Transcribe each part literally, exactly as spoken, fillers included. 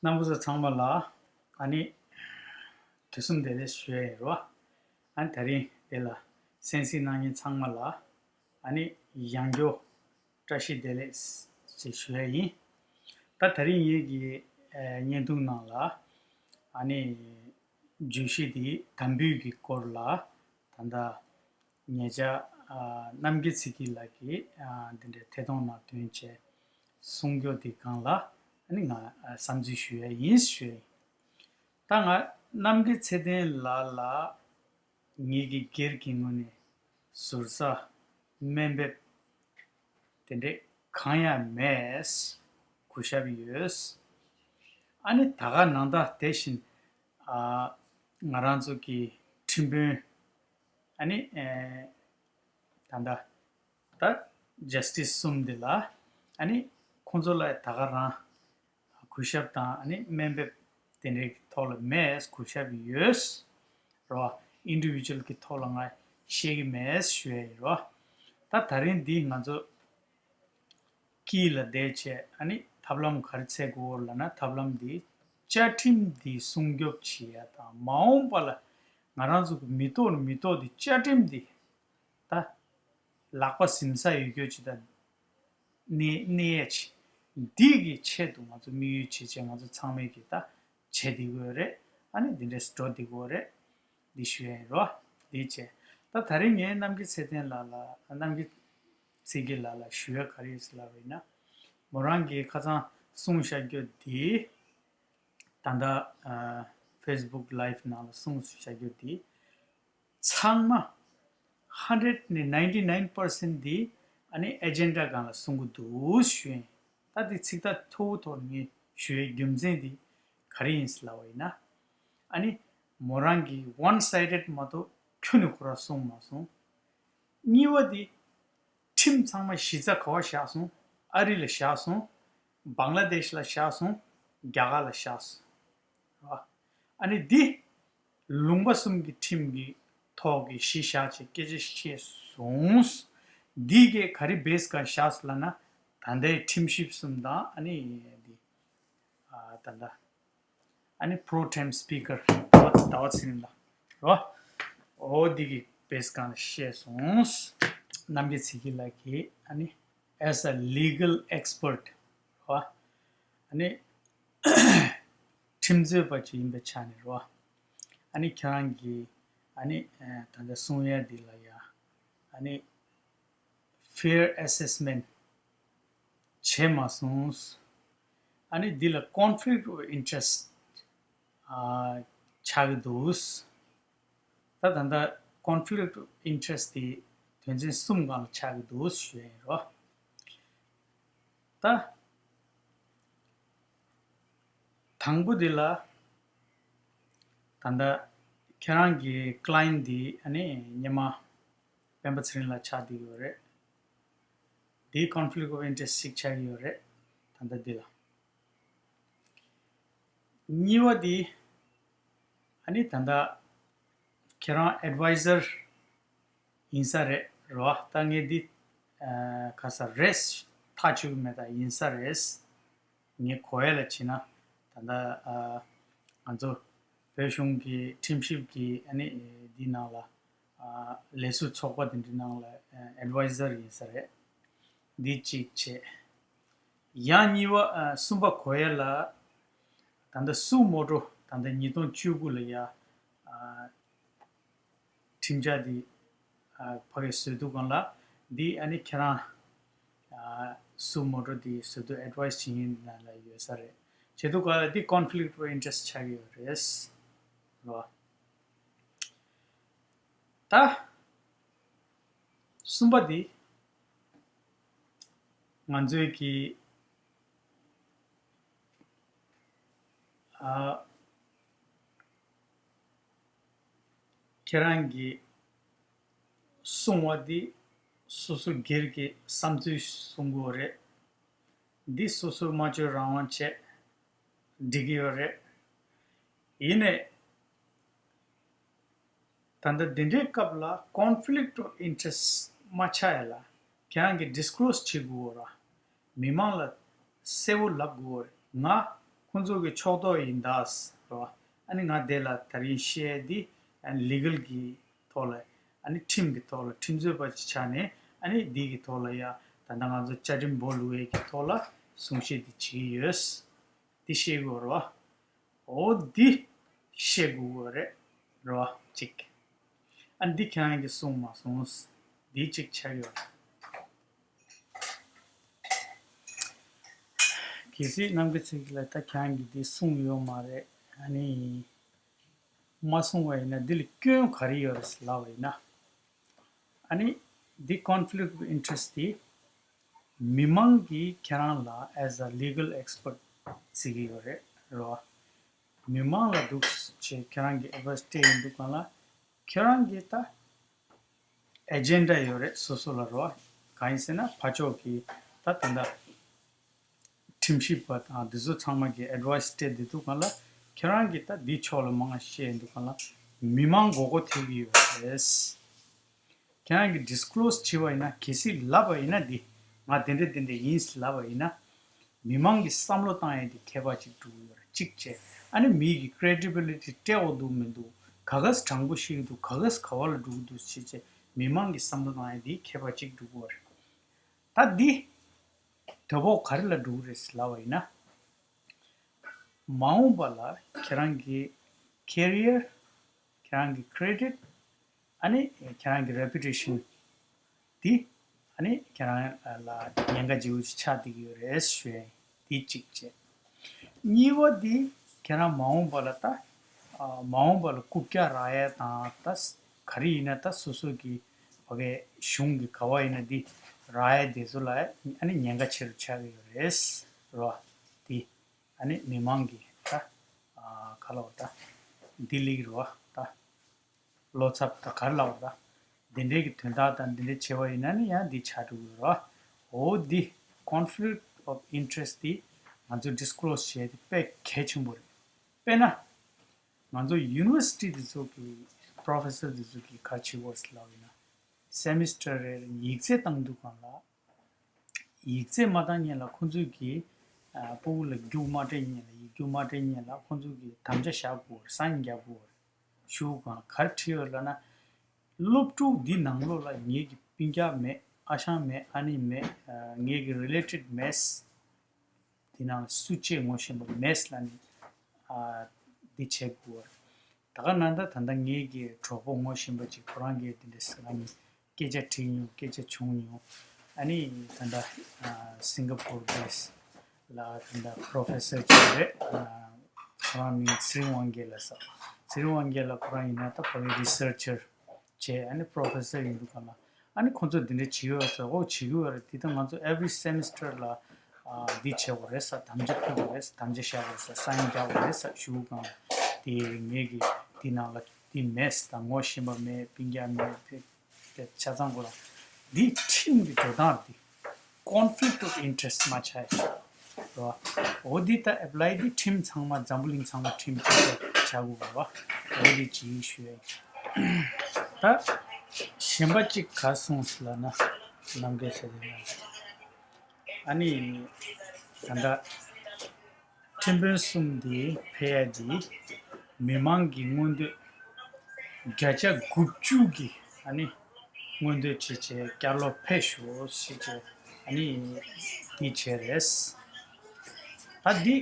རྣམ་པ་ཚོ་ཚང་མ་ལ་ཨ་ནི་དུས་གསུམ་བདེ་ལེགས་ཞུ་ཡ་ཡིན་རོ། ཨ་ནི་དེ་རིང་འདི་ལ་གསན་གཟིགས་གནང་མཁན་ཚང་མ་ལ་ཨ་ནི་ཡང་བསྐྱར་བཀྲ་ཤིས་བདེ་ལེགས་ཞེས་ཞུ་ཡ་ཡིན། ད་དེ་རིང་ངེད་ཀྱི་ཨ་བརྙན་ཐུང་ནང་ལ་ཨ་ནི་བརྗོད་གཞི་འདི་དམ་འབུལ་གྱི་སྐོར་ལ་ད་ལྟ་ཉེ་ཆར་ཨ་རྣམ་རྒྱལ་ཚེ་སྐྱིད་ལགས་ཀྱིས་ཨ་འདི་འདྲའི་ཐད་གཏོང་ནང་བཏོན་བྱས་གསུང་རྒྱུ་འདི་སྒང་ལ་ཨ་ནི་ང་ཨ་བསམ་ཚུལ་ཞུ་ཡ་ཡིན་ཞུ་ཡ་ཡིན། ད་ང་རྣམ་རྒྱལ་ཚེ་བརྟན་ལགས་ལ་ངེད་ཀྱི་སྒེར་གྱི་ངོས་ནས་ཟུར་ཟ་སྨན་འབེབས་དེ་འདྲས་གང་ཡང་མེད། གུས་ཞབས་ཡོད། ཨ་ནི་ད་ག་ནང་ད་དེ་བཞིན་ཨ་ང་རང་ཚོ་གི་ཁྲིམས་དཔོན་ཨ་ནི་ཨེ་ད་ལྟ་ད་ཇ་སི་ཊི་སི་གསུམ་འདི་ལ་ཨ་ནི་ཁོང་ཚོ་ལ་ད་ག་རང་གུས་ཞབས་དང་ཨ་ནི་སྨན་འབེབས་དེ་འདྲའི་ཐོག་ལ་མེད། གུས་ཞབས་ཡོད་རོ། ཨིན་ཌི་བི་ཇུ་ཨལ་གྱི་ཐོག་ལ་ང་བཤད་ཀྱི་མེད་ཞུ་ཡ་ཡིན་རོ། ད་ད་རིང་འདི་ང་ཚོ་དཀྱིལ་ལ་བསྡད་བྱས་ཨ་ནི་ཐབས་ལམ་ག་རེ་འཚོལ་དགོས་ལབ་ན། ཐབས་ལམ་འདི་བཅའ་ཁྲིམས་འདི་སྲུང་སྐྱོབ་བྱེད་ཡ་དང་མ་འོངས་པ་ལ་ང་རང་ཚོ་གི་མི་ཐོག་མི་ཐོག་འདི་བཅའ་ཁྲིམས་འདི་ད་ལག་པ་ཟིན་ས་ཡོད་རྒྱུ་ཅིག་དང་གནས་གནས་ཡས་ཅིག་འདི་གི་ཆེད་དུ་ང་ཚོ་དམིགས་ཡུལ་བྱེད་བྱས་ང་ཚོ་ཚང་མས་ཀྱི་ད་བྱེད་བསྡད་ཀྱི་ཡོད་རེད། ཨ་ནི་འདི་འདྲས་འགྲོ་བསྡད་ཀྱི་ཡོད་རེད། འདི་ཞུ་ཡ་ཡིན་རོ། འདི་བྱས། ད་ད་རིང་ངས་རྣམ་རྒྱལ་ཚེ་བརྟན་ལགས་ལ་རྣམ་རྒྱལ་ཚེ་སྐྱིད་ལགས་ལ་ཞུ་ཡ་ག་རེ་ཡིན་ལབ་པ་ཡིན་ན། མོ་རང་གིས་ཁ་སང་གསུངས་བཞག་རྒྱུ་འདི་ད་ལྟ་ཨ་ཕེ་སི་བུག་ལའིབ་ནང་ལ་གསུངས་བཞག་རྒྱུ་འདི། ཚང་མ་ཧན་ཌེ་རེཌ་ནས་ནའིན་ཊི་ནའིན་པར་སེན་ཊི་འདི་ཨ་ནི་ཨེ་ཇེན་ཌ་སྒང་ལ་གསུང་གི་འདུག་ཞུ་ཡིན། ད་འདི་ཚིག་ཐག་མཐོ་བོ་ཐོག་ནས་ངས་ཞུ་ཡའི་རྒྱུ་མཚན་འདི་ག་རེ་ཡིན་ལབ་པ་ཡིན་ན། ཨ་ནི་མོ་རང་གིས་ཝན་སའི་ཌེཌ་མ་གཏོགས་ཁྱོན་ནས་ཁོ་རང་གསུངས་མ་སོང་། གཉིས་པ་འདི་ཁྲིམས་ཚང་མ་གཞི་རྩ་ག་བ་བཞག་སོང་། ཨ་རི་ལ་བཞག་སོང་། བང་ལ་དེཤ་ལ་བཞག་སོང་། རྒྱ་གར་ལ་བཞག་སོང་། རེད་བ། ཨ་ནི་འདི་ལུང་པ་གསུམ་གྱི་ཁྲིམས་ཀྱི་ཐོག་གི་གཞི་བཞག་བྱས་སྐད་ཆ་བཤད་སོང་། འདི་གས་ག་རེ་བེ་སི་སྒང་བཞག་སོང་ལབ་ན། ད་ལྟའི་ཁྲིམས་ཞིབ་གསུམ་དང་ཨ་ནི་འདི་ཨ་ད་ལྟ་ཨ་ནི་པྲོ་ཊེམ་སི་པི་ཀར་ཟླ་བ་ཟླ་བ་ཚེ་རིང་ལགས་རོ། འོ་འདི་གི་བེ་སི་སྒང་ལ་བཤད་སོང་། རྣམ་རྒྱལ་ཚེ་སྐྱིད་ལགས་ཀྱིས་ཨ་ནི་as a legal expert རོ། ཨ་ནི་ཁྲིམས་རྩོད་པ་ཅིག་ཡིན་པའི་ཆ་ནས་རོ། ཨ་ནི་ཁྱེད་རང་གིས་ཨ་ནི་ད་ལྟ་གསུང་ཡ་འདི་ལ་ཡ་ཨ་ནི་ཕེར་ཨེ་སེ་སི་མེན་ཊི་བྱས་མ་སོང་། ཨ་ནི་འདི་ལ་ཀོན་ཕི་ལིག་ཊི་ཨོཕ་ཨིན་ཊི་རེ་སི་ཊི་ཆགས་ཀྱི་འདུག་ད་ད་ལྟ་ཀོན་ཕི་ལིག་ཊི་ཨོཕ་ཨིན་ཊི་རེ་སི་ཊི་དེ་དོན་ཚན་གསུམ་སྒང་ལ་ཆགས་ཀྱི་འདུག་ཞུ་ཡ་ཡིན་རོ། ད་དང་པོ་འདི་ལ་ད་ལྟ་ཁྱེད་རང་གི་ཀ་ལ་ཡེན་ཊི་འདི་ཨ་ནི་སྔོན་མ་སྤེན་པ་ཚེ་རིང་ལགས་ཆགས་བསྡད་ཡོད་རེད། འདི་ཀོན་ཕི་ལིག་ཊི་ཨོཕ་ཨིན་ཊི་རེ་སི་ཊི་ཞིག་ཆགས་ཀྱི་ཡོད་རེད། ད་ལྟ་འདི་ལ། གཉིས་པ་འདི་ཨ་ནི་ད་ལྟ་ཁྱེད་རང་ཨེཌ་ཝའི་ཟར་ཡིན་ས་རེད་རོ། ད་ངས་འདི་ཨ་ག་ས་རེད་ཐག་ཆོད་ཀྱི་མེད། ད་ཡིན་ས་རེད། ངས་གོ་ཡ་ལ་བྱས་ན་ད་ལྟ་ཨ་ང་ཚོ་བོད་གཞུང་གི་ཁྲིམས་ཞིབ་ཀྱི་ཨ་ནི་འདི་ནང་ལ་ཨ་ལས་ཟུར་ཚོགས་པ་དེ་འདྲའི་ནང་ལ་ཨ་ཨེཌ་ཝའི་ཟར་ཡིན་ས་རེད། འདི་གཅིག་བྱས། ཡང་གཉིས་པ་ཨ་གསུམ་པ་གོ་ཡ་ལ་ད་ལྟ་སུ་མོ་ཊོ་ད་ལྟ་ཉིས་སྟོང་བཅུ་དགུ་ལ་ཡ་ཨ་ཁྲིམས་འཆར་འདི་ཨ་ཕ་གིར་བཟོས་འདུག་གང་ལ། འདི་ཨ་ནི་ཁྱེད་རང་ཨ་སུ་མོ་ཊོ་འདི་བཟོ་འདུག་ཨེཌ་ཝའི་སི་བྱེད་མཁན་ནང་ལ་ཡོད་ས་རེད། བྱེད་འདུག་ག་འདི་ཀོན་ཕི་ལིག་ཊི་ཨོཕ་ཨིན་ཊི་རེ་སི་ཊི་ཆགས་ཀྱི་ཡོད་རེད་རོ། ད་གསུམ་པ་འདི་ང་ཚོའི་གི་ཨ་ཁྱེད་རང་གིས་གསུང་བ་འདི་སོ་སོ་སྒེར་གྱི་བསམ་ཚུལ་གསུང་གི་ཡོད་རེད། འདི་སོ་སོའི་སྨྲ་བརྗོད་རང་དབང་བྱས་འགྲིག་གི་ཡོད་རེད། ཡིན་ནའི་ད་ལྟ་འདི་འདྲའི་སྐབས་ལ་ཀོན་ཕི་ལིག་ཊི་ཨོཕ་ཨིན་ཊི་རེ་སི་མ་ཆགས་ཡ་ལ་ཁྱེད་རང་གིས་ཌིས་ཀི་ལོ་སི་བྱེད་དགོས་ར། མི་མང་ལ་གསལ་བོ་ལབ་དགོས་རེད། ང་ ཁོང་ཚོ་གི་ཕྱོགས་གཏོགས་ཡིན་ད་རོ། ཨ་ནི་ང་དེ་ལ་ད་རིང་བཤད་དེ་ཨ་ནི་ལི་གལ་གི་ཐོག་ལ། ཨ་ནི་ཁྲིམས་ཀྱི་ཐོག་ལ་ཁྲིམས་རྩོད་པ་ཅིག་ཆགས་ནས་ཨ་ནི་འདི་གི་ཐོག་ལ་ཡ་ད་ལྟ་ང་ཚོ་བཅའ་ཁྲིམས་སྦོ་ལུ་ཝེ་གི་ཐོག་ལ་གསུང་བཤད་འདི་བྱེད་ཀྱི་ཡོད། འདི་ཤེས་དགོས་རོ། འོ་འདི་ཤེས་དགོས་རེད་རོ་གཅིག་ཨ་འདི་ཁྱེད་རང་གིས་གསུངས་མ་སོང་། འདི་གཅིག་ཆགས་ཡོད། གལ་སྲིད་རྣམ་རྒྱལ་ཚེ་རིང་ལགས་ད་ཁྱེད་རང་གིས་འདི་གསུངས་ཡོད་མ་རེད། ཨ་ནི་མ་གསུངས་པ་ཡིན་ན་འདི་ལ་སྐྱོན་ག་རེ་ཡོད་རེད་ལབ་པ་ཡིན་ན། ཨ་ནི་འདི་conflict of interest དེ་མི་མང་གིས་ཁྱེད་རང་ལ་as a legal expert བརྩི་གི་ཡོད་རེད་རོ། མི་མང་ལ་འདུག་ཅེས་ཁྱེད་རང་གི་advice སྤྲད་ཡིན་འདུག་གང་ལ་ཁྱེད་རང་གི་ད་agenda ཡོད་རེད་སོ་སོ་ལ་རོ། གང་ཡིན་ཟེར་ན་ཕར་ཕྱོགས་ཀྱི་ད་ད་ལྟ་ཁྲིམས་ཞིབ་པ་དང་འདི་ཚོ་ཚང་མ་གི་advice སྤྲད་བསྡད་འདུག་གང་ལ་ཁྱེད་རང་གི་ད་འདི་ཕྱོགས་ལ་མང་བཤད་ཡིན་འདུག་གང་ལ་མི་མང་མགོ་སྐོར་ཐེབས་ཀྱི་ཡོད་རེད། ཁྱེད་རང་གིས་disclose བྱས་པ་ཡིན་ན། གལ་སྲིད་ལབ་པ་ཡིན་ན་འདི་ང་དེ་འདྲ་དེ་འདྲ་ཡིན་ལབ་པ་ཡིན་ན། མི་མང་གིས་བསམ་བློ་བཏང་ཡས་དེ་ཁྱད་པར་ཅིག་འགྲོ་གི་ཡོད་རེད་གཅིག་བྱས། ཨ་ནི་མི་གི་credibility སྤྲད་འོ་འདུག་མི་འདུག་ག་གས་དྲང་པོ་ཤེས་ཀྱི་འདུག་ག་གས་ག་བ་ལ་འགྲོ་གི་འདུག་ཅེས་བྱས་མི་མང་གིས་བསམ་བློ་བཏང་ཡས་དེ་ཁྱད་པར་ཅིག་འགྲོ་གི་ཡོད་རེད། ད་འདི་དོ་ཕོག་ག་རེ་ལ་འགྲོ་གི་རེད་ལབ་པ་ཡིན་ན། མ་འོངས་པ་ལ་ཁྱེད་རང་གི་career ཁྱེད་རང་གི་credit ཨ་ནི་ཁྱེད་རང་གི་reputation དེ་ཨ་ནི་ཁྱེད་རང་ལ་ཉེན་ཁ་ལྗིད་པོ་ཅིག་ཆགས་བསྡད་ཀྱི་ཡོད་རེད་ཞུ་ཡ་ཡིན། དེ་གཅིག་བྱས། གཉིས་པ་དེ་ཁྱེད་རང་མ་འོངས་པ་ལ་ད་ཨ་མ་འོངས་པ་ལ་རྐུབ་བཀྱག་རག་ཡ་དང་ད་ག་རེ་ཡིན་ན་ད་སོ་སོ་གི་ཕ་གའི་གཞུང་གི་ག་བ་ཡིན་ན་འདི་རག་ཡ་དེ་ཚོ་ལ་ཨ་ནི་ཉེན་ཁ་ཆེ་རུ་ཆགས་ཀྱི་ཡོད་རེད་རོ། དེ་ཨ་ནི་མི་མང་གི་ད་ཨ་ག་ལ་བ་ད་འདི་ལིག་རོ་ད། བློ་འཚབ་དང་ག་རེ་ལབ་པ་དང་། འདི་འདྲའི་གི་དོན་དག་དང་འདི་འདྲའི་བྱས་པ་ཡིན་ན་ནི་ཡང་འདི་ཆགས་འགྲོ་གི་རེད་བ། འོ་འདི་conflict of interest འདི་ང་ཚོས་disclose བྱས་ཏེ་དཔེ་གལ་ཆེན་པོ་རེད། དཔེར་ན། ང་ཚོ་university འདི་ཚོ་གི་professor འདི་ཚོ་གི་ག་རེ་བྱེད་དགོས་ཟེར་ལབ་པ་ཡིན་ན། semester རེར་ཡིག་ཚད་བཏང་དུས་སྒང་ལ། ཡིག་ཚད་མ་བཏང་སྔོན་ལ་ཁོང་ཚོས་ཀྱིས་ཨ་ཕྲུ་གུ་ལ་རྒྱུགས་མ་སྤྲད་སྔོན་ལ་ཡིག་རྒྱུགས་མ་སྤྲད་སྔོན་ལ་ཁོང་ཚོས་ཀྱིས་དམ་བཅའ་བཞག་དགོས་རེད། sign རྒྱག་དགོས་རེད། ཞུ་གང་ག་རེ་བྲིས་ཡོད་ལབ་ན། སློབ་ཕྲུག་འདི་ནང་ལོགས་ལ་ངེད་ཀྱི་སྤུན་ཀྱག་མེད། ཨ་ཞང་མེད། ཨ་ནེ་མེད། ཨ་ངེད་ཀྱི་related མེད། འདི་ནང་སུ་གཅིག་ངོ་ཤེས་པ་མེད་ལབ་ནས་ཨ་འདི་བྱེད་དགོས་རེད། ད་ག་ནང་ད་ད་ལྟ་ངེད་ཀྱི་གྲོགས་པོ་ངོ་ཤེས་པ་ཅིག་ཁོ་རང་གིས་འདི་འདྲ་ཟེར་ང་གཉིས་སྐད་ཆ་དྲིས་མྱོང་། སྐད་ཆ་བྱུང་མྱོང་། ཨ་ནི་ད་ལྟ་ཨ་Singapore base ལ་ད་ལྟ་professor ཅིག་རེད། ཨ་ཁོ་རང་མིང་ཚེ་རིང་དབང་རྒྱལ་ལ་ཟེར། ཚེ་རིང་དབང་རྒྱལ་ལ་ཁོ་རང་ཡིན་ན་ད་ཕ་གི་researcher བྱས། ཨ་ནི་professor ཡིན་དུས་སྒང་ལ་ཨ་ནི་ཁོ་ཚོ་འདི་འདྲ་བྱེད་ཀྱི་ཡོད་ཟེར། འོ་བྱེད་ཀྱི་ཡོད་རེད། འདི་ད་ང་ཚོ་every semester ལ་ཨ་འདི་བྱེད་དགོས་རེད་ཟེར། དམ་བཅའ་ཕུལ་དགོས་རེད་ཟེར། དམ་བཅའ་བཞག་དགོས་རེད་ཟེར། sign རྒྱག་དགོས་རེད་ཟེར་ཞུ་གང་དེ་ངེད་ཀྱི་འདི་ནང་ལ་འདི་མེད་ཟེར། ངོ་ཤེས་པ་མེད། སྤུན་ཀྱག་མེད། དེ་དེ་ཆ་ཚང་གོ་ལ་འདི་ཁྲིམས་ཀྱི་འགྲོ་སྟངས་རེད། འདི་conflict of interest མ་ཆགས་ཡ་ཞིག་རེད་བ། འོ་འདི་ད་apply འདི་ཁྲིམས་ཚང་མ་འཛམ་བུ་གླིང་ཚང་མ་ཁྲིམས་གཅིག་པ་ཆགས་དགོས་རེད་བ། འོ་འདི་ཅིག་ཞུ་ཡ་ཡིན། ད་གཞན་པ་གཅིག་ག་གསུངས་སོང་ལབ་ན་ནམ་མཁའི་ཚེ་རིང་ལགས། ཨ་ནི་ད་ལྟ་ཁྲིམས་དཔོན་གསུམ་དེ་ཕེབས་ཡ་དེ་མི་མང་གི་མངོན་འདོད་བརྒྱ་ཆ་དགུ་བཅུ་གི་ཨ་ནི་མངོན་འདོད་བྱེད་བྱས་བསྐྱར་ལོག་ཕེབས་ཤོག་ཟེར་བྱས་ཨ་ནི་དེ་བྱས་རེད། ད་འདི་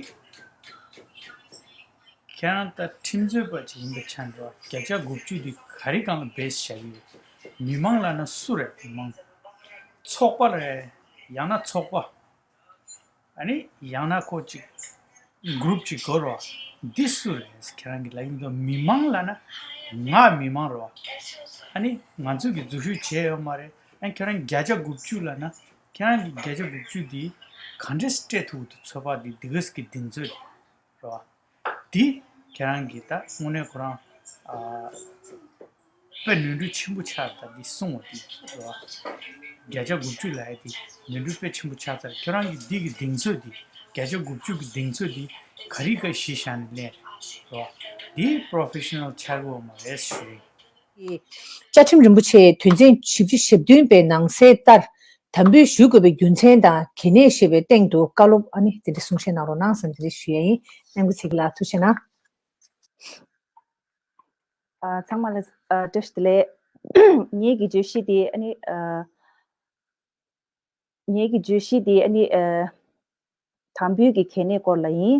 ཁྱེད་རང་ད་ཁྲིམས་རྩོད་པ་ཅིག་ཡིན་པའི་ཆ་ནས་བརྒྱ་ཆ་དགུ་བཅུ་འདི་ག་རེ་སྒང་ལ་base བྱ་གི་ཡོད། མི་མང་ལབ་ན་སུ་རེད། མི་མང་ཚོགས་པ་རེད། ཡང་ན་ཚོགས་པ། ཨ་ནི་ཡང་ན་ཁོ་ཅིག་group ཅིག་དགོས་རེད་བ། འདི་སུ་རེད། ཁྱེད་རང་གི་ལབ་ཡིན་དུས་མི་མང་ལབ་ན་ང་མི་མང་རེད་བ། ཨ་ནི་ང་ཚོས་ཀྱི་འཛུལ་ཞུགས་བྱས་ཡོད་མ་རེད། ཨ་ནི་ཁྱེད་རང་བརྒྱ་ཆ་དགུ་བཅུ་ལབ་ན་ཁྱེད་རང་གི་བརྒྱ་ཆ་དགུ་བཅུ་འདི་ག་འདྲས་སྤྲད་ཐུབ་འདུག་ཚོད་དཔག་འདི་འདི་གས་ཀྱི་གདེང་ཚོད་འདི་རེད་བ། འདི་ཁྱེད་རང་གིས་ད་དངོས་གནས་ཁོ་རང་ཨ་དཔེ་ནོར་འཁྲུལ་ཆེན་པོ་ཆགས། ད་འདི་གསུང་བ་འདི་རེད་བ། བརྒྱ་ཆ་དགུ་བཅུ་ལབ་ཡ་འདི་ནོར་འཁྲུལ་དཔེ་ཆེན་པོ་ཆགས་ཚར། ཁྱེད་རང་གིས་འདི་གི་གདེང་ཚོད་འདི་བརྒྱ་ཆ་དགུ་བཅུ་གི་གདེང་ཚོད་འདི་ག་རེ་ག་གཞི་བཞག་ནས་ལེན་རེད་བ། འདི་professional ཆགས་ཀྱི་ཡོད་མ་རེད་ཞུ་ཡིན། བཅའ་ཁྲིམས་རིན་པོ་ཆེའི་དོན་ཚན་བཞི་བཅུ་ཞེ་བདུན་པའི་ནང་གསལ་ལྟར། དམ་འབུལ་ཞུ་དགོས་པའི་རྒྱུ་མཚན་དང་གལ་གནད་ཞེས་པའི་སྟེང་དུ་བཀའ་སློབ་ཨ་ནི་དེ་འདྲ་གསུང་བཤད་གནང་རོགས་གནང་ཟེར་དེ་འདྲ་ཞུ་ཡ་ཡིན། གནང་གི་ཚིག་ལ་ཐུགས་རྗེ་གནང་། ཨ། ཚང་མ་ལ་ཨ་བཀྲ་ཤིས་བདེ་ལེགས། ངེད་ཀྱི་བརྗོད་གཞི་དེ་ཨ་ནི་ཨ། ངེད་ཀྱི་བརྗོད་གཞི་དེ་ཨ་ནི་ཨ། དམ་འབུལ་གྱི་གལ་གནད་སྐོར་ལ་ཡིན།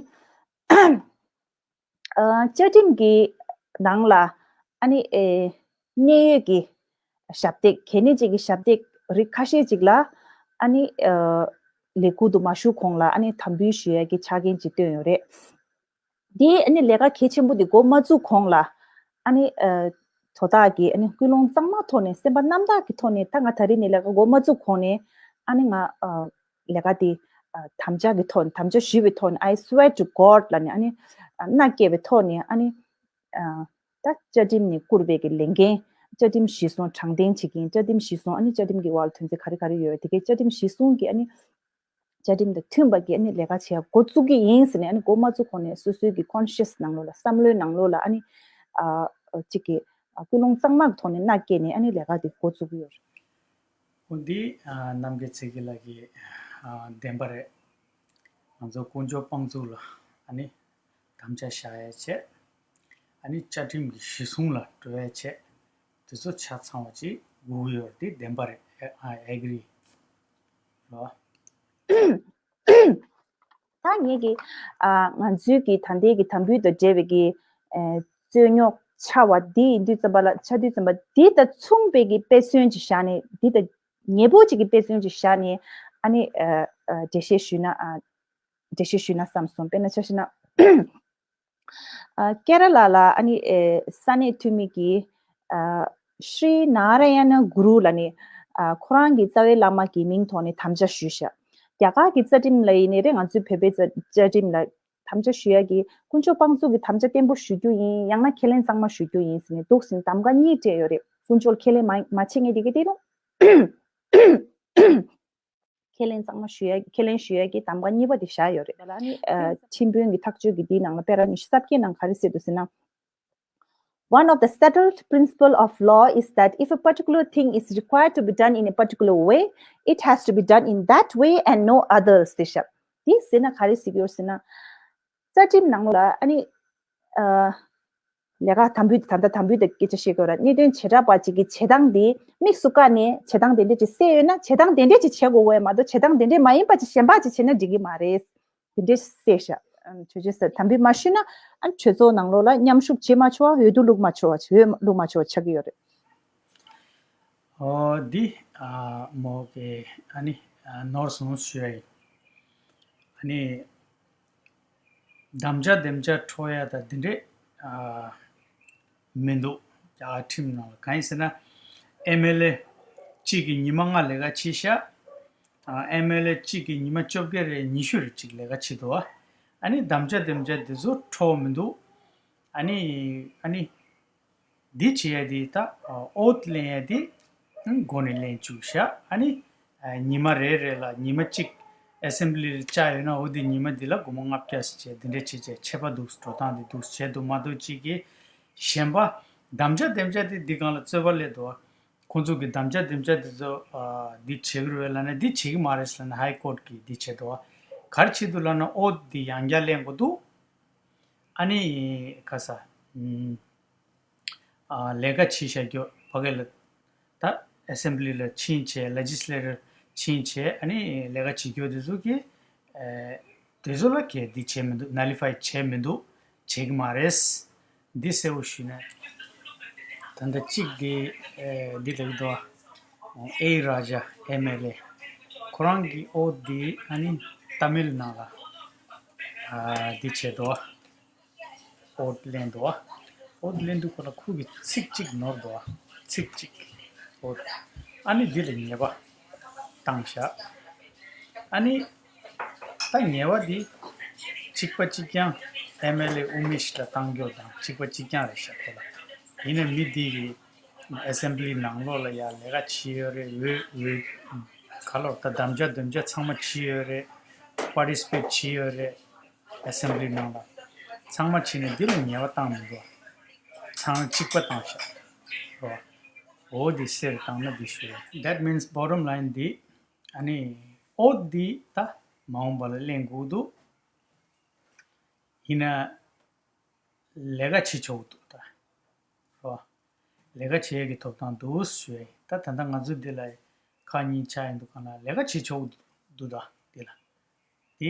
ཨ། བཅའ་ཁྲིམས་ཀྱི་ནང་ལ་ཨ་ནི་ཨེ། གནད་ཡོད་ཀྱི་ཞབས་སྟེགས། གལ་གནད་ཅན་གྱི་ཞབས་སྟེགས་རིགས་ཁ་ཤས་ཅིག་ལ་ཨ་ནི་ཨ། ལས་འཁུར་དུ་མ་ཞུགས་གོང་ལ་ཨ་ནི་དམ་འབུལ་ཞུ་ཡ་གི་ཆ་རྐྱེན་ཅིག་བཏོན་ཡོད་རེད། དེ་ཨ་ནི་ལས་ཀ་གལ་ཆེན་པོ་དེ་འགོ་མ་བཙུགས་གོང་ལ་ཨ་ནི་ཨ། དོ་བདག་གིས་ཨ་ནི་ཀུན་སློང་གཙང་མ་ཐོག་ནས། སེམས་པ་རྣམ་དག་གི་ཐོག་ནས། ད་ང་ད་རེས་ནས་ལས་ཀ་འགོ་མ་བཙུགས་གོང་ནས་ཨ་ནི་ང་ཨ། ལས་ཀ་དེ་ཨ། དམ་བཅའ་གི་ཐོག་ནས། དམ་བཅའ་ཞུས་པའི་ཐོག་ནས། I swear to God ལབ་ནས་ཨ་ནི་ཨ། མནའ་བསྐྱལ་བའི་ཐོག་ནས་ཨ་ནི་ཨ། ད་བཅའ་ཁྲིམས་ནས་བསྐུར་བའི་གི་ལས་འགན། བཅའ་ཁྲིམས་གཞིར་བཟུང་དྲང་བདེན་བྱེད་ཀྱིན། བཅའ་ཁྲིམས་གཞིར་བཟུང་ཨ་ནི་བཅའ་ཁྲིམས་ཀྱི་འོག་ལ་དོན་ཚན་ག་རེ་ག་རེ་ཡོད་དེ་གའི་བཅའ་ཁྲིམས་གཞིར་བཟུང་གི་ཨ་ནི་བཅའ་ཁྲིམས་དང་མཐུན་པ་གི་ཨ་ནི་ལས་ཀ་བྱེད་ཡ་འགོ་བཙུགས་ཀྱི་ཡིན་ཟེར་ནས། ཨ་ནི་འགོ་མ་བཙུགས་གོང་ནས་སོ་སོའི་གི་conscious ནང་ལོགས་ལ། བསམ་བློའི་ནང་ལོགས་ལ་ཨ་ནི་ཨ། གཅིག་གི་ཨ། ཀུན་སློང་གཙང་མ་གི་ཐོག་ནས་མནའ་བསྐྱལ་ནས་ཨ་ནི་ལས་ཀ་དེ་འགོ་བཙུགས་ཀྱི་ཡོད་རེད། འོ་འདི་ཨ། རྣམ་རྒྱལ་ཚེ་རྒྱལ་ལགས་ཀྱི་ཨ། བདེན་པ་རེད། ང་ཚོ་དཀོན་མཆོག་དཔང་བཙུགས་ལ་ཨ་ནི་དམ་བཅའ་བཞག་ཡ་བྱས། ཨ་ནི་བཅའ་ཁྲིམས་ཀྱི་གཞི་བཟུང་ལ་འགྲོ་ཡ་བྱས། དེ་ཚོ་ཆ་ཚང་བ་ཅིག་དགོས་ཀྱི་ཡོད་རེད། དེ་བདེན་པ་རེད། ཨ། I agree རོ། ད་ངེད་ཀྱི་ཨ། ང་ཚོའི་གི་ད་ལྟའི་གི་དམ་འབུལ་དང་འབྲེལ་བའི་གི་ཨ། རྩོད་རྙོག་ཆགས་པ་འདི་ཡིན་དུས་ཙམ་པ་ལ། ཆགས་དུས་ཙམ་པ་འདི་དང་མཚུངས་པའི་གི་དཔེ་མཚོན་ཅིག་བཞག་ནས། འདི་དང་ཉེ་པོ་ཅིག་གི་དཔེ་མཚོན་ཅིག་བཞག་ནས་ཨ་ནི་ཨ། ཨ། འགྲེལ་བཤད་ཞུས་ན། ཨ། འགྲེལ་བཤད་ཞུས་ན་བསམ་སོང་། དཔེར་ན་ཆ་བཞག་ན། ཨ། ཀེ་ར་ལ་ལ་ཨ་ནི་ཨེ། ས་གནས་འཐུས་མི་གིས་ཨ། ཤྲི་ནཱ་ར་ཡ་ན་གུ་རུ་ལབ་ནས་ཨ། ཁོ་རང་གི་རྩ་བའི་བླ་མ་གི་མིང་ཐོག་ནས་དམ་བཅའ་ཞུས་ཤག་རྒྱ་གར་གྱི་རྩ་ཁྲིམས་ལ་ཡིན་ནའི་རེད། ང་ཚོའི་བོད་པའི་རྩ། རྩ་ཁྲིམས་ལ་དམ་བཅའ་ཞུ་ཡ་གི། དཀོན་མཆོག་དཔང་བཙུགས་ཀྱི་དམ་བཅའ་བརྟན་པོ་ཞུ་རྒྱུ་ཡིན། ཡང་ན་ཁས་ལེན་གཙང་མ་ཞུ་རྒྱུ་ཡིན་ཟེར་ནས་འདུག་ཟིན། གདམ་ག་གཉིས་སྤྲད་ཡོད་རེད། དཀོན་མཆོག་ལ་ཁས་ལེན་མ་མ་བྱེད་མཁན་དེ་ག་དེ་རུང་། ཁས་ལེན་གཙང་མ་ཞུ་ཡ། ཁས་ལེན་ཞུ་ཡ་གི་གདམ་ག་གཉིས་པ་དེ་བཞག་ཡོད་རེད། ཨ་ནི་ཨ། ཁྲིམས་དཔོན་གྱི་ཐག་གཅོད་ཀྱི་དེའི་ནང་ལ་དཔེ་ར་ཉི་ཤུ་རྩ་བརྒྱད་ནང་ག་རེ་གསལ་འདུག་ཟེར་ན། One of the settled principle of law is that if a particular thing is required to be done in a particular way, it has to be done in that way and no other ཟེར་ཤག་དེ་ཟེར་ན་ག་རེ་ཟེར་གྱི་ཡོད་ཟེར་ན། རྩ་ཁྲིམས་ནང་ལ་ཨ་ནི་ཨ། ལས་ཀ་དམ་འབུལ། ད་ལྟ་དམ་འབུལ་དང་སྐད་ཆ་བཤད་དགོས་ར། གནད་དོན་བྱེ་བྲག་པ་ཅིག་གི་བྱེད་སྟངས་དེ་དམིགས་སུ་བཀར་ནས་བྱེད་སྟངས་དེ་འདྲས་ཅིག་གསལ་ཡོད་ན་བྱེད་སྟངས་དེ་འདྲས་ཅིག་བྱེད་དགོས་ཀྱི་ཡོད་མ་གཏོགས། བྱེད་སྟངས་དེ་འདྲས་མ་ཡིན་པ་ཅིག་གཞན་པ་ཅིག་བྱེད་ན་འགྲིག་གི་མ་རེད། དེ་འདྲས་གསལ་ཤག་ཨ། གྲོས་ཆོད་ཟེར། དམ་འབུལ་མ་ཞུས་ན་ཨ། གྲོས་ཚོགས་ནང་ལོགས་ལ་མཉམ་ཞུགས་བྱེད་མ་ཆོག་པ། འོས་བསྡུ་བླུག་མ་ཆོག་པ། འོས་བླུག་མ་ཆོག་པ་ཆགས་ཀྱི་ཡོད་རེད། ཨོ་འདི་ཨ། མོ་གི་ཨ་ནི་ཨ། ནོར་སོང་ཞུ་ཡ་ཡིན། ཨ་ནི་དམ་བཅའ་དམ་བཅའ་འཕྲོག་ཡ་ད་འདི་འདྲས་ཨ། མི་འདུག་རྒྱ་གར་ཁྲིམས་ནང་ལ། གང་ཡིན་ཟེར་ན། ཨེམ་ཨེལ་ཨེ་གཅིག་གིས་ཉི་མ་ལྔ་ལས་ཀ་བྱས་ཤག་ཨ། ཨེམ་ཨེལ་ཨེ་གཅིག་གིས་ཉི་མ་བཅོ་བརྒྱད་རེ་ཉི་ཤུ་རེ་གཅིག་ལས་ཀ་བྱེད་འདུག་བ། ཨ་ནི་དམ་བཅའ་དམ་བཅའ་འདི་ཚོ་འཕྲོག་མི་འདུག་ཨ་ནི་ཨ་ནི་འདི་བྱེད་ཡ་འདི་ད་ཨོཐ་ལེན་ཡ་འདི་མགོ་ནས་ལེན་བཅུག་ཤག་ཨ་ནི་ཉི་མ་རེ་རེ་ལ་ཉི་མ་གཅིག་ཨེ་སེམ་བྷི་ལི་ལ་བཅར་ཡོད་ན། འོ་འདི་ཉི་མ་འདི་ལ་སྒོར་མོ་ལྔ་བརྒྱ་ཟེར་བྱས་འདི་འདྲས་བྱས་བྱས་ཆད་པ་འདུག་འགྲོ་སྟངས་འདི་འདུག་བྱས་འདུག་མ་གཏོགས། གཅིག་གིས་གཞན་པ་དམ་བཅའ་དམ་བཅའ་དེ་འདི་སྒང་ལ་རྩོད་པ་སླེབས་འདུག་ཁོང་ཚོ་གི་དམ་བཅའ་དམ་བཅའ་དེ་ཚོ་ཨ། འདི་བྱེད་ཀྱི་རེད་ལབ་ན་འདི་བྱེད་ཀྱི་མ་རེད་ལབ་ན་ཧའི་ཀོར་གྱིས་འདི་བྱས་འདུག་ག་རེ་བྱེད་འདུག་ལབ་ན་ཨོཐ་འདི་ཡང་བསྐྱར་ལེན་དགོས་འདུག་ཨ་ནི་ག་ས། ཨ། ལས་ཀ་བྱེད་བཞག་རྒྱུ་ཕ་གི་ལ། ད་ཨེ་སེམ་བྷི་ལི་ལ་ཕྱིན་བྱས། ལེ་ཇི་སི་ལེ་ཊར་ཕྱིན་བྱས། ཨ་ནི་ལས་ཀ་བྱེད་རྒྱུ་དེ་ཚོ་གིས་ཨེ། དེ་ཚོ་ལ་གས་འདི་བྱས་མི་འདུག་ནལ་ལི་ཕའི་བྱས་མི་འདུག་བྱེད་ཀྱི་མ་རེད། འདི་གསལ་བོ་ཞུས་ན། ད་ལྟ་གཅིག་འདི་ཨེ། འདི་ལ་ཡོད་དོ། ཨེ་རཱ་ཇ་ཨེམ་ཨེལ་ཨེ། ཁོ་རང་གི་ཨོཐ་འདི་ཨ་ནི་ཏ་མིལ་ནང་ལ་ཨ། འདི་བྱས་འདུག་ཨོཐ་ལེན་འདུག་ཨོཐ་ལེན་དུས་ཁོ་ལ་ཁོ་གི་ཚིག་གཅིག་ནོར་འདུག་ཚིག་གཅིག་ཨོཐ། ཨ་ནི་འདི་ལ་ཉེས་པ་བཏང་བཞག་ཨ་ནི་ད་ཉེས་པ་འདི་གཅིག་པ་གཅིག་རྐྱང་ཨེམ་ཨེལ་ཨེ་ཨུ་མེཤ་ལ་བཏང་རྒྱུ་དང་གཅིག་པ་གཅིག་རྐྱང་རེད་ཤག་ཁོ་ལ། ཡིན་ནའི་མི་འདི་གི་ཨེ་སེམ་བྷི་ལི་ནང་ལོགས་ལ་ཡ་ལས་ཀ་བྱས་ཡོད་རེད། འོས་འོས་ག་ལོར་ད་དམ་བཅའ་དམ་བཅའ་ཚང་མ་བྱས་ཡོད་རེད། པར་ཊི་སི་པེཊ་བྱས་ཡོད་རེད། ཨེ་སེམ་བྷི་ལི་ནང་ལ་ཚང་མ་བྱས་ནས་འདི་ལ་ཉེས་པ་བཏང་མི་འདུག་ཚང་གཅིག་པ་བཏང་ཤག་རོ། འོ་འདི་གསལ་བཏང་ན་འདི་ཞུ་རེད། That means bottom line འདི་ ཨ་ནི་ཨོ་འདི་ད་མ་འོངས་པ་ལ་གླེང་དགོས་འདུག་ཡིན་ན་ལས་ཀ་བྱེད་ཆོག་འདུག་ད། རོ། ལས་ཀ་བྱེད་ཡས་ཀྱི་ཐོབ་ཐང་འདུག་ཞུ་ཡས། ད་ད་ལྟ་ང་ཚོ་འདི་ལ་ཁག་གཉིས་ཆགས་ཡིན་འདུག་ག་ན་ལས་ཀ་བྱེད་ཆོག་འདུག་ད་འདི་ལ། འདི་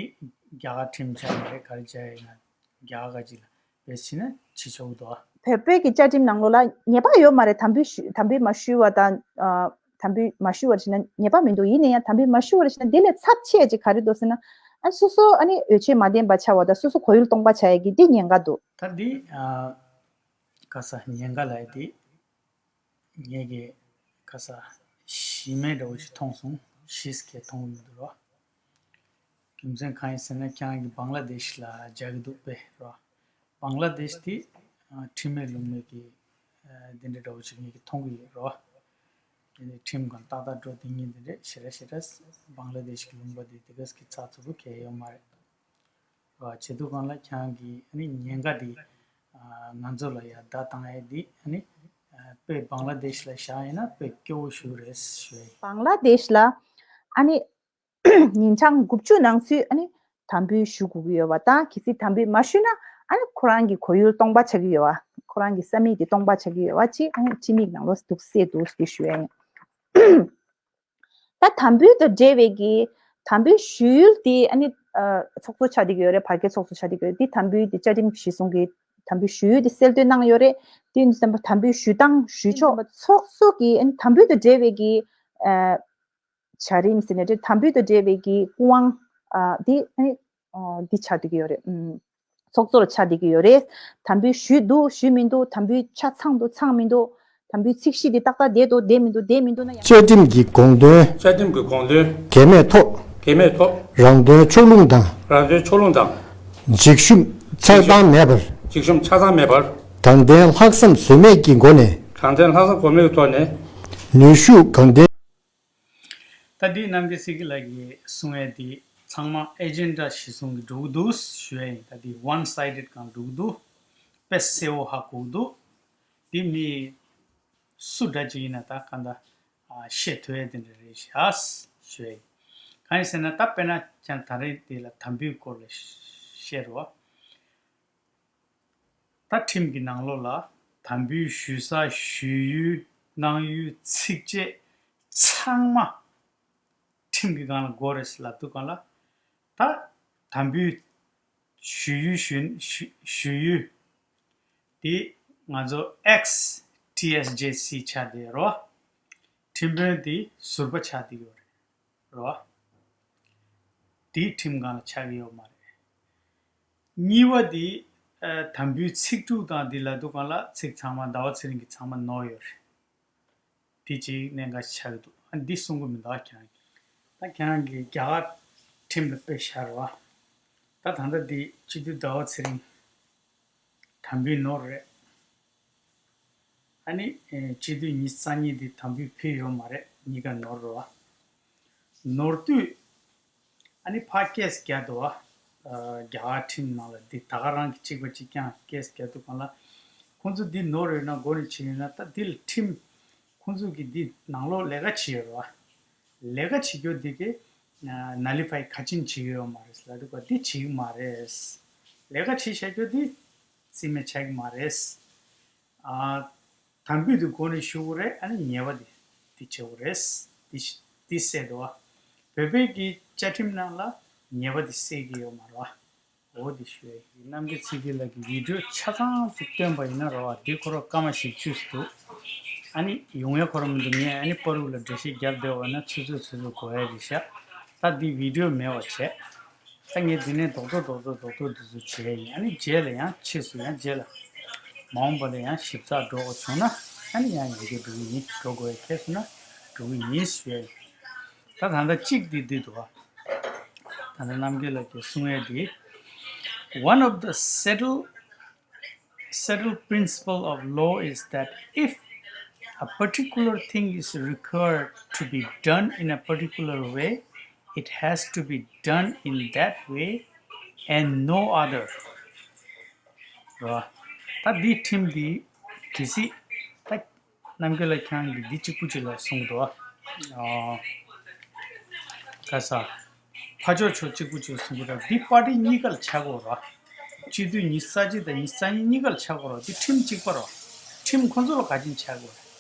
རྒྱ་གར་ཁྲིམས་ཆགས་མ་རེད། ག་རེ་བྱས་ཡིན་ན་རྒྱ་གར་ག་ཅིག་ལ་བེད་ཕྱིན་ན་བྱེད་ཆོག་འདུག་བོད་པའི་གི་བཅའ་ཁྲིམས་ནང་ལོགས་ལ་ཉེས་པ་ཡོད་མ་རེད། དམ་འབུལ་ཞུ་དམ་འབུལ་མ་ཞུ་བ་དང་། ཨ། དམ་འབུལ་མ་ཞུ་བར་བྱས་ན་ཉེས་པ་མི་འདུག་ཡིན་ན་ཡང་དམ་འབུལ་མ་ཞུ་བར་བྱས་ན་འདི་ལས་ཚབས་ཆེ་ཅིག་ག་རེ་འདུག་ཟེར་ན། ཨ། སོ་སོ་ཨ་ནི་འོས་ཆོས་མ་ལྡན་པ་ཆགས་པ་དང་སོ་སོ་ཁོར་ཡུག་སྟོང་པ་ཆགས་ཡས་ཀྱི་འདི་ཉེན་ཁ་འདུག་ད་འདི་ཨ། ག་ས་ཉེན་ཁ་ལབ་ཡས་འདི་ངས་ཀྱི་ག་ས་གཞི་མེད་འདྲ་བོ་ཞིག་མཐོང་སོང་། གཞིས་ཀྱི་མཐོང་མི་འདུག་རོ། རྒྱུ་མཚན་གང་ཡིན་ཟེར་ན་ཁྱེད་རང་གི་བང་ལ་དེཤ་ལ་རྒྱག་གི་འདུག་པས་རོ། བང་ལ་དེཤ་དེ་ཨ། ཁྲིམས་མེད་ལུགས་མེད་ཀྱི་ཨ། དེ་འདྲ་འདྲ་བོ་ཞིག་ངེད་ཀྱིས་མཐོང་གི་ཡོད་རོ། དེ་ནས་ཁྲིམས་སྒང་ཏག་ཏག་འགྲོ་དེ་ཉིད་དེ་འདྲས་ཞེ་དྲག་ཞེ་དྲག་བང་ལ་དེཤ་གི་ལུང་པ་དེ་དེ་ག་ས་གི་ཚགས་ཚུད་པོ་གང་ཡང་ཡོད་མ་རེད་རོ། བྱེད་དུས་སྒང་ལ་ཁྱེད་རང་གི་ཨ་ནི་ཉེན་ཁ་དེ་ཨ། ང་ཚོ་ལ་ཡ་བརྡ་བཏང་ཡས་དེ་ཨ་ནི་ཨ། དཔེ་བང་ལ་དེཤ་ལ་བཞག་ཡིན་ན་དཔེ་སྐྱོ་བོ་ཞིག་རེད་ཞུ་ཡས། བང་ལ་དེཤ་ལ་ཨ་ནི་ཉིན་གྲངས་དགུ་བཅུ་ནང་ཚུད་ཨ་ནི་དམ་འབུལ་ཞུ་དགོས་ཀྱི་ཡོད་པ་དང་། གལ་སྲིད་དམ་འབུལ་མ་ཞུས་ན་ཨ་ནི་ཁོ་རང་གི་ཁོར་ཡུག་སྟོང་པ་ཆགས་ཀྱི་ཡོད་པ། ཁོ་རང་གི་ས་མིག་དེ་སྟོང་པ་ཆགས་ཀྱི་ཡོད་པ་ཅིག་ཨ་ནི་ཁྲིམས་ཡིག་ནང་ལོགས་འདུག་སེ་འདུག་ཟེར་ཞུ་ཡ་ཡིན། ད་དམ་འབུལ་དང་འབྲེལ་བའི་གི་དམ་འབུལ་ཞུ་ཡུལ་དེ་ཨ་ནི་ཨ། ཚོགས་གཙོ་ཆགས་བསྡད་ཀྱི་ཡོད་རེད། བར་བརྒལ་ཚོགས་གཙོ་ཆགས་བསྡད་ཀྱི་ཡོད་རེད། དེ་དམ་འབུལ་དེ་བཅའ་ཁྲིམས་གཞི་བཟུང་གི་དམ་འབུལ་ཞུ་ཡུལ་དེ་གསལ་སྟོན་གནང་ཡོད་རེད། དེ་ཡིན་དུས་ཙམ་པ་དམ་འབུལ་ཞུ་སྟངས་ཞུ་ཕྱོགས་ཚོགས་གཙོ་གི་ཨ་ནི་དམ་འབུལ་དང་འབྲེལ་བའི་གི་ཨ། བྱ་རིམ་ཟེར་ནས་དེ་དམ་འབུལ་དང་འབྲེལ་བའི་གི་སྐུ་དབང་ཨ། འདི་ཨ་ནི་ཨ། འདི་ཆགས་བསྡད་ཀྱི་ཡོད་རེད། ཨུམ། ཚོགས་གཙོ་ལ་ཆགས་བསྡད་ཀྱི་ཡོད་རེད། དམ་འབུལ་ཞུས་འདུག་ཞུས་མི་འདུག་དམ་འབུལ་ཆ་ཚང་འདུག་ཚང་མི་འདུག་དམ་འབུལ་ཚིག་གཞི་འདི་ཏག་ཏག་བསྡད་འདུག་བསྡད་མི་འདུག་བསྡད་མི་འདུག་ན་ཡང་། བཅའ་ཁྲིམས་ཀྱི་དགོངས་དོན། བཅའ་ཁྲིམས་ཀྱི་དགོངས་དོན། འགལ་མེད་ཐོག་འགལ་མེད་ཐོག་རང་དོན་ཕྱོགས་ལྷུང་དང་། རང་དོན་ཕྱོགས་ལྷུང་དང་། འཇིགས་ཞུམ་ཆགས་སྡང་མེད་པར། འཇིགས་ཞུམ་ཆགས་སྡང་མེད་པར། དྲང་བདེན་ལྷག་བསམ་ཟོལ་མེད་ཀྱི་སྒོ་ནས། དྲང་བདེན་ལྷག་བསམ་ཟོལ་མེད་ཀྱི་ཐོག་ནས། ནུས་ཤུགས་གང་ལྡན། ད་འདི་རྣམ་རྒྱལ་ཚེ་སྐྱིད་ལགས་ཀྱིས་གསུང་ཡས་འདི་ཚང་མ་ཨེ་ཇེན་ཌ་གཞི་བཟུང་གི་འགྲོ་གི་འདུག་ཞུ་ཡས་ཡིན། ད་འདི་ཝན་སའི་ཌེཌ་སྒང་འགྲོ་གི་འདུག་དཔེ་གསལ་བོ་ཧ་གོ་གི་འདུག་འདི་མི་སུ་འདྲ་ཅིག་ཡིན་ན་ད་ག་འདྲ་ཨ། བཤད་ཐུབ་ཡས་དེ་འདྲ་རེད་ཤག་ཞུ་ཡས་ཡིན། གང་ཡིན་ཟེར་ན་ད་དཔེར་ན་ཀྱང་ད་རེས་འདི་ལ་དམ་འབུལ་སྐོར་ལ་བཤད་རོགས། ད་ཁྲིམས་ཀྱི་ནང་ལོགས་ལ་དམ་འབུལ་ཞུ་ས་ཞུ་ཡུལ་གནང་ཡུལ་ཚིགས་བཅད་ཚང་མ་ཁྲིམས་ཀྱི་སྒང་ལ་དགོས་རེད་ལབ་དུས་སྒང་ལ། ད་དམ་འབུལ་ཞུ་ཡུལ་ཞུ་ཞུ་ཞུ་ཡུལ་དེ་ང་ཚོ་ཨེགས་ཊི་ཨེས་ཇེ་སི་ཆགས་བསྡད་ཡོད་རེད་བ། ཁྲིམས་དཔོན་དེ་ཟུར་པ་ཆགས་བསྡད་ཡོད་རེད། རེད་བ། དེའི་ཁྲིམས་སྒང་ལ་ཆགས་ཀྱི་ཡོད་མ་རེད། གཉིས་པ་དེ་ཨ། དམ་འབུལ་ཚིག་འབྲུ་དང་དེ་ལབ་དུས་སྒང་ལ་ཚིག་ཚང་མ་ཟླ་བ་ཚེ་རིང་གིས་ཚང་མ་ནོར་ཡོད་རེད། དེ་གཅིག་གནད་འགག་ཆགས་ཀྱི་འདུག་ཨ། འདི་གསུང་གི་མི་འདུག་ཨ། ཁྱེད་རང་གིས། ད་ཁྱེད་རང་གིས་རྒྱ་གར་ཁྲིམས་ལ་དཔེ་བཞག་རོགས་ཨ། ད་ད་ལྟ་འདི་སྤྱི་འཐུས་ཟླ་བ་ཚེ་རིང་དམ་འབུལ་ནོར་རེད། ཨ་ནི་ཨེ། སྤྱི་འཐུས་ཉི་ཤུ་རྩ་གཉིས་འདི་དམ་འབུལ་ཕུལ་ཡོད་མ་རེད། གཉིས་ཀ་ནོར་རོ། ནོར་དུས་ཨ་ནི་ཕར་ཀེས་རྒྱག་འདུག་བ། ཨ། རྒྱ་གར་ཁྲིམས་ནང་ལ་འདི་ད་ག་རང་གི་གཅིག་པ་གཅིག་རྐྱང་ཀེས་རྒྱག་འདུག་གང་ལ། ཁོང་ཚོ་འདི་ནོར་ཡོད་ན་མགོ་ནས་བྱས་ཡོད་ན་ད་འདི་ལ་ཁྲིམས་ཁོང་ཚོ་གིས་འདི་ནང་ལོགས་ལས་ཀ་བྱེད་ཡོད་རེད་བ། ལས་ཀ་བྱེད་རྒྱུ་འདི་གི་ནལ་ལི་ཕའི་ག་ཅིན་བྱེད་ཀྱི་ཡོད་མ་རེད་ལབ་འདུག་ག་འདི་བྱེད་ཀྱི་མ་རེད། ལས་ཀ་བྱེད་བྱ་རྒྱུ་འདི་རྩིས་མེད་ཆགས་ཀྱི་མ་རེད། ཨ། དམ་འབུལ་དེ་མགོ་ནས་ཞུ་དགོས་རེད། ཨ་ནི་ཉེས་པ་དེ་དེ་བྱེད་དགོས་རེད། དེ་དེ་གསལ་འདུག་བ། བོད་པའི་གི་བཅའ་ཁྲིམས་ནང་ལ་ཉེས་པ་དེ་གསལ་གྱི་ཡོད་མ་རེད་བ། འོ་དེ་ཞུ་ཡ་ཡིན། རྣམ་རྒྱལ་ཚེ་སྐྱིད་ལགས་ཀྱི་བི་ཌིའོ་ཆ་ཚང་ཞིག་བཏོན་པ་ཡིན་ན་རེད་བ། དེ་ཁོ་རང་སྐར་མ་བཞི་བཅུ་ཞིག་འདུག་ཨ་ནི་ཡོང་ཡ་ཁོ་རང་མི་འདུག་ངས་ཨ་ནི་པ་རུག་ལ་འགྲེལ་བཤད་རྒྱབ་བསྡད་པ་ན་ཆུ་ཚོད་ཆུ་ཚོད་འགོར་ཡ་རེད་ཤག་ད་འདི་བི་ཌིའོ་མེད་པ་བྱས། ད་ངས་འདི་ནས་རྡོག་རྡོག་རྡོག་རྡོག་རྡོག་རྡོག་འདི་ཚོ་བྱས་ཡིན། ཨ་ནི་རྗེས་ལ་ཡང་ཕྱིས་སུ་ཡང་རྗེས་ལ་མ་འོངས་པ་ལ་ཡང་ཞིབ་ཚགས་འགྲོ་དགོས་བྱུང་ན་ཨ་ནི་ཡང་ཡང་བསྐྱར་འགྲོ་གི་ཡིན། འགྲོ་དགོས་ཡ་ཁེལ་སོང་ན་འགྲོ་གི་ཡིན་ཞུ་ཡ་ཡིན། ད་ད་ལྟ་གཅིག་འདི་འདི་འདུག་བ། ད་ལྟ་རྣམ་རྒྱལ་ལགས་ཀྱིས་གསུང་ཡ་འདི། One of the settled settled principle of law is that if a particular thing is required to be done in a particular way, it has to be done in that way and no other. ར། ད་འདི་ཁྲིམས་འདི་གལ་སྲིད་ད་རྣམ་རྒྱལ་ལགས་ཁྱེད་རང་གིས་འདི་གཅིག་པུ་གཅིག་ལ་གསུངས་འདུག་ཨ། ད་ས། ཕར་ཕྱོགས་ཕྱོགས་གཅིག་པུ་གཅིག་གསུང་གི་རེད། འདི་པར་ཊི་གཉིས་ཀ་ལ་ཆགས་དགོས་རེད། སྤྱི་འཐུས་ཉི་ཤུ་རྩ་གཅིག་དང་ཉི་ཤུ་རྩ་གཉིས་གཉིས་ཀ་ལ་ཆགས་དགོས་རེད། འདི་ཁྲིམས་གཅིག་པ་རེད། ཁྲིམས་ཁོང་ཚོ་ལ་ག་ཅན་ཆགས་དགོས་རེད།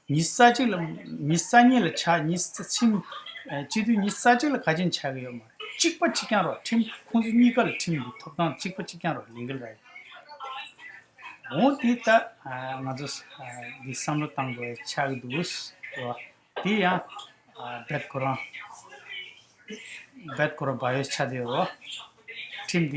ཉི་ཤུ་རྩ་གཅིག་ལ། ཉི་ཤུ་རྩ་གཉིས་ལ་ཆགས། ཉི་ཤུ་རྩ་ཁྲིམས། ཨ། སྤྱི་འཐུས་ཉི་ཤུ་རྩ་གཅིག་ལ་ག་ཅན་ཆགས་ཀྱི་ཡོད་མ་རེད། གཅིག་པ་གཅིག་རྐྱང་རེད། ཁྲིམས་ཁོང་ཚོ་གཉིས་ཀ་ལ་ཁྲིམས་འདི་ཐོབ་ཐང་གཅིག་པ་གཅིག་རྐྱང་རེད། ལས་འགུལ་རེད། འོ་དེ་ད། ཨ། ང་ཚོ། ཨ། འདི་བསམ་བློ་བཏང་དགོས་ཆགས་ཀྱི་འདུག་རེད་བ། དེ་ཡང་། ཨ། རྦད་ཁོ་རང་རྦད་ཁོ་རང་བ་ཡོད་ཆགས་བསྡད་ཡོད་རེད་བ།